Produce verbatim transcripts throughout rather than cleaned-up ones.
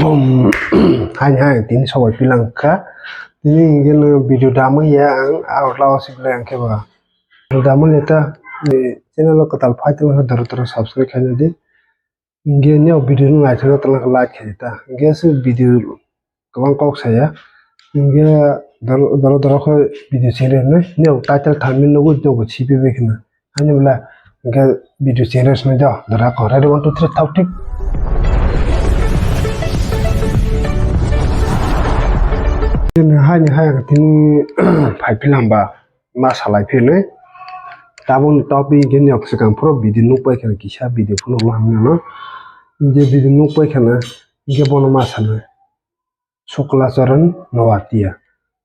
Um, haini hai tini sobai pilang kha. Tini hingke no video damwi ya ang, aro lao si belai ang khe ba. Video damwi le ta, eh, channel o kwtal phai tongkha, doro doro subscribe khaina di. Hingke neo video no naithok tongkha, like khaidi ta. Hingke se video kwbang kok saya. Hingke doro, doro, doro khe video chengri hwnwi neo title thumbnail nugwi neo bo sipi bai kheno. Ani bwla hingke video chengri hwnwi do. Dora ko ready, one, two, three, thok thik. Tini hai ni hai tini phai philang ba ma salai phirnai. Tabuk ni topic hingke neo swkang phuru video nukpai kheno kisa video phunuklo hamya no. Hingke video nukpai kheno hingke bono ma sanai. Sukla Charan Noatia.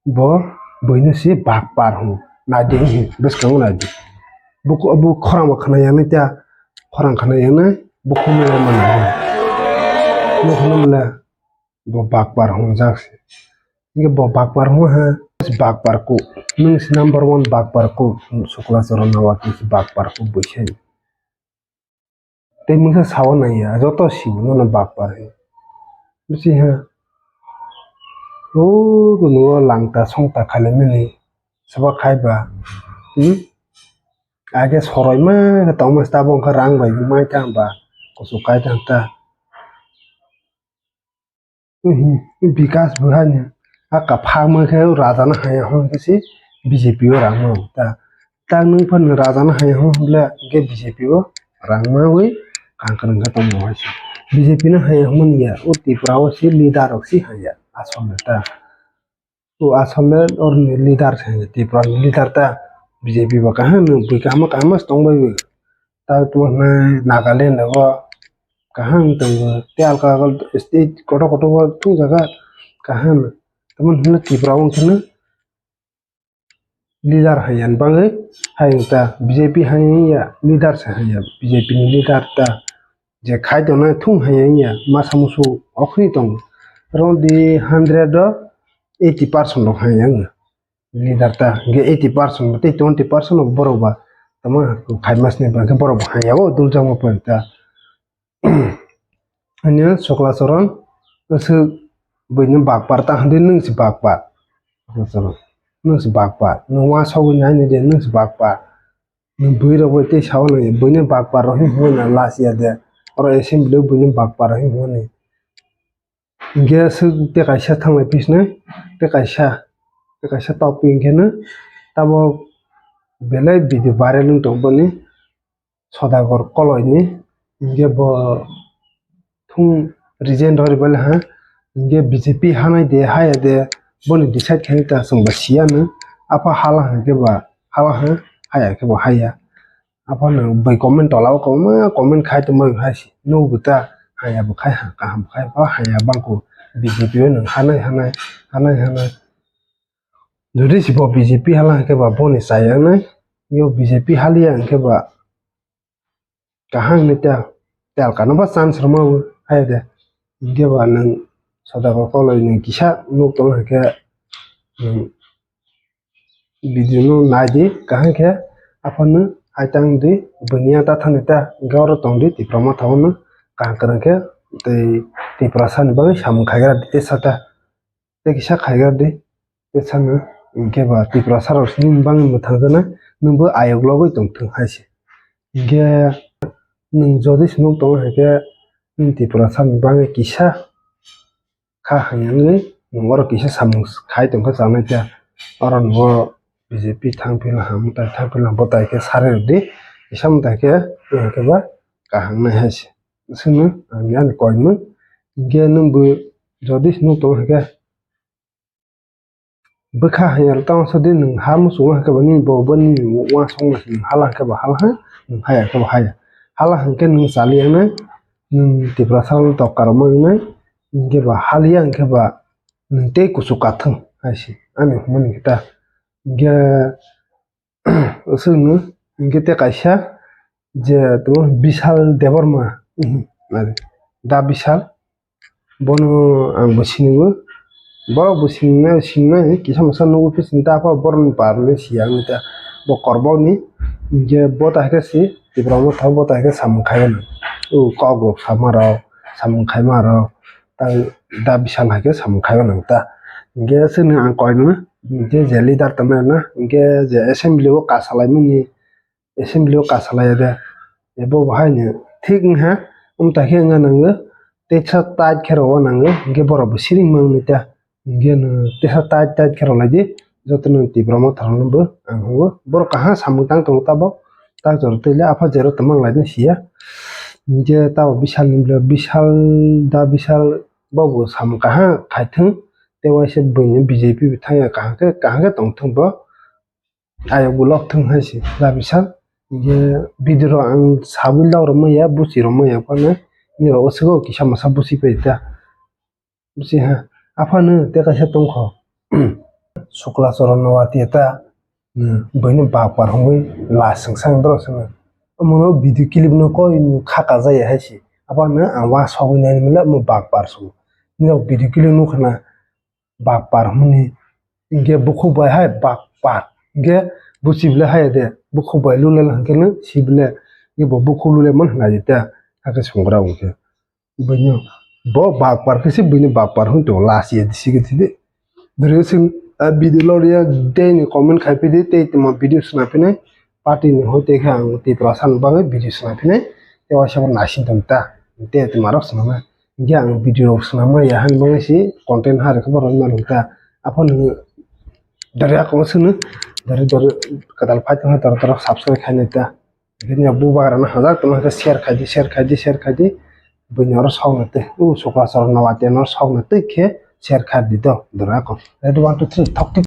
Bo buino si bakpar hwn. Naidi hi, bwskango naidi. Bo, bo khorang bo khna yanai ta, khorang khna yanai, bo khumui ya mana. Bo khna mole, bo bakpar hwn jak si. Hingke bo bakpar hwn ha, bakpar ku. Nung si number one bakpar ku, Sukla Charan Noatia si bakpar ku bwsai. Tei mungsa sawa naiya, joto sibo nono bakpar he. Bisi ha. O nugo langta songta khailaimani. Sabo khaiba. Hmm? Age soroi ma tongma tabok khe rang bai mai tang ba. Kusu kai tang ta. Bikas bo haino a kaphangma khe rajana haya hwn khe se B J P o rangma ta. Ta nwng phano rajana haya hwn hwnle hwnkhe B J P o rangmawi kang kwrwng khe tongmo hai se. B J P no haya hwnmani ya, o Tripura o se leader rok se haya asol ta. O asole oroni leader se, Tripura ni leader ta, B J P bo kaham no bui kaham kaham se tongbai bo. Ta tongma hwnai Nagaland bo kaham tongo, tei alka alka state kotor kotor bo thung jaga kaham. Tamo hwnle Tripura wng kheno leader hai ya bagwi hai ta B J P hai ya leader se hai ya B J P ni leader ta. Je khai tongnai thung hai wngya, masa musu okhri tongo. Oro di hundred o eighty percent rok hai wngya. Leader ta, hingke eighty percent tei twenty percent rok borok ba tamo khai masni ba hingke borok bo hai ya o duljakma pore ta. Ani Sukla Charan, aswk buino bakpar ta hwndwi nwng se bakpar. Sukla Charan, nwng se bakpar. Nwng uansukgwi nai nai de nwng se bakpar. Nwng bui rok bai tei sao nai, buini bakpar rok hwnwi hwnwi na last year de. Oro assembly o buini bakpar rok hwnwi hwnwi. Hingke aswk tei kaisa thanglai phisnai, tei kaisa, tei kaisa topic hingke no tabok belai video viral wng tong boni Sodagar Koloi ni. Hingke bo thung resign rw rwbaile ha, hingke B J P hanai de, haya de, boni decide khainai ta chwng ba siya no, apha hala hwnkhe ba hala ha, haya khe bo haya. Aphano bai comment tola o kwbangma comment khai tongma hai se, nukgo ta, haya bo khai ha, kaham khai, o haya bangkho B J P o nwng hanai hanai, hanai hanai. Jodi se bo B J P hala hwnkhe ba boni chaya wngnai, yo B J P haliya hwnkhe ba kaham hinwi ta telkano ba chance rwma bo hai de. Hingke ba nwng Sodagar Koloi ni kisa nuk tong hwnkhe, nwng video no nai di kaham khe aphano aitang di buini ya ta thani ta hingke oro tong di Tipra Motha o no kaham kwrwng khe tei Tiprasa ni bagwi samung khaigra di tei sa ta. Tei kisa khaigra di, tei sano, hingke ba Tiprasa rok sini bangni mwthang jana, nwng bo ayok logoi tong thung hai se. Hingke nwng jodi se nuk tongo hai khe, nwng Tiprasa ni bagwi kisa kha hwnwi nwng oro kisa samung khai tong kha chanai khe, oro nwng o B J P thang phila ham tai thang phila bo tai khe sari rw di, kisa mwtai khe, hingke ba kaham nai hai se. Sini ani ani koimung, hingke nwng bo jodi se nuk tongo hai khe, bwkha hanya tamo sadi nwng ha muchungo hwnkhe bo nini bo bo nini uansukma se nwng hala hwnkhe bo hala ha, nwng haya hwnkhe bo haya. Hala hwnkhe nwng chali wngnai, nwng Tiprasa rokno tokka rwma wngnai, hwnkhe ba haliya hwnkhe ba nwng tei kuchuk kathwng hai se ani hwnmani khe ta. Hwnkhe aswkno hwnkhe tei kaisa je tamo Bishal Debbarma, Da Bishal, bono ang bo sinigo, borok bo sinina sinina kisa masa nugwi phi sinita aphano borokni parle siya wngwi ta bo korbokni hwnkhe bo ta khe se Tipra Motha bo ta khe samung khai mano. O kok rok sama rok samung khaima rok tai da Bishal hai khe samung khai o nang ta. Hinkhe chwngno ang koi mano, hinkhe je leader tongmani na, hinkhe je assembly o kasalaimani, assembly o kasalai de. Ebo bo hai ni thik wngha, wng ta khe wngna nango, teisa tight khe rw o nango, hinkhe borok bo siring mangni ta. Hinkhe no teisa tight tight khe rw lai di, joto no Tipra Motha rok no bo ang hwngo. Borok kaham samung tang tongo tabok, tak jora twi le apha jero tongma lai no siya. Hinkhe tabok Bishal ni bwle, Bishal da Bishal bo bo samung kaham khai thung, tei waisa buini B J P bo thang ya kaham khe, kaham khe tong thung bo. Ayok bo lok thung hai se da Bishal. Hinkhe video rok ang sabwi lok rw manya, buchi rw manya phano. Nini rok o swk o kisa masa buchi pai ta. Buchi ha. Aphano tei kaisa tongkho. Sukla Charan Noatia ta, hmm, buini bakpar hwnwi la swng sang borok swngno. Omono video clip no koi kha kajaya hai se. Aphano ang wa sogwi nai mwnla omo bakpar swngo. Nini rok video clip nukha na. Bakpar hwnwi. Hinkhe bukhuk bai hai bakpar. Hinkhe buchi bwle hai de. Bukhuk bai lulel hinkhe no si bwle. Hinkhe bo bukhuk lulel man hwnna di ta. Hakhe songra hinkhe. Buino bo bakpar khe se buini bakpar hwn tongo last year disi khe thide. Dore se a video loriya de ni comment khai phi de tei tamo video sna phinai. Party ni hoi tei khe ang Tiprasa ni bagwi video sna phinai. Tei waisa bo naising tong ta. Tei tamo rok sna na. Hinkhe ang video rok swnam maya hani bagwi se content ha rwkhe borok mano ta. Aphano dare ako swngno dare dare kwtal phai tongkha tor tor subscribe khainai ta. Hinkhe bubagra no hajak tongma khe share khaidi share khaidi share khaidi. Buini oro sokno twi o Sukla Charan Noatia no sokno twi khe share khaidi do dare ako. Ready, one, two, three, thok tik.